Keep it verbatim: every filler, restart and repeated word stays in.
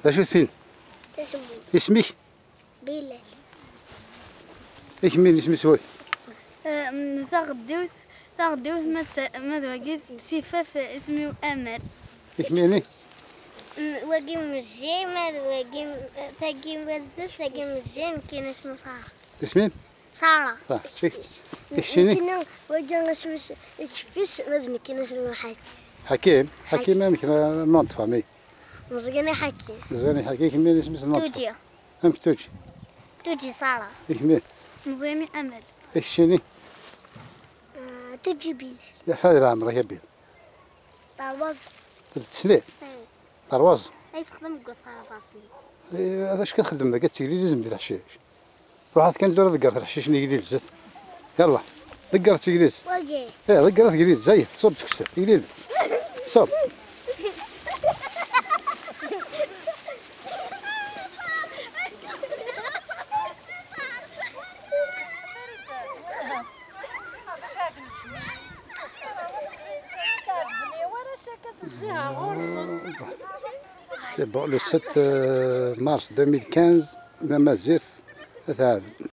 D acu-t tin? Tasemmumt. Isem-ik? Bilal. I kemmi, isem-is wak? Em, taɣeddiwt, taɣeddiwt ma d ta-, ma d wagi d tifaf, isem-iw Amal. I kemmi-ni? Em, wagi Mejji, ma d wagi, tagi Wazdes, tagi Mejji, nekkini isem-iw Sara. Isem-im? Sara. Ah, i keččini? Nekkini wagi isem-is Ikfis, ma d nekkini isem-iw Ḥakim. Ḥakim? Ḥakim. Ḥakim, amek nom de famille? Meẓyan i Ḥakim. Meẓyan i Ḥakim, i kemmi isem-is nom de famille? Tuǧi. Amek Tuǧi? Tuǧi Sara. I kemmi? Meẓyan i Amal. I keččini? Ah, Tuǧi Bilal. Yak ḥader ɛemṛek a Bilal. Terwaẓ. Tlata snin? Terwaẓ. Ay yexdem deg waṣar afaṣil. Eh, d acu kan txeddem dagi, ad teglilizem di leḥcic. Ruḥat kan tura ḍeggret leḥcic n yeglilzet. Yalla, ḍeggret teglilzet. Wagi. Eh, ḍeggret teglilzet, ay, ṣub teksel, teglilzet. Ṣub. C'est bon, le sept, euh, mars deux mille quinze, la Mazir,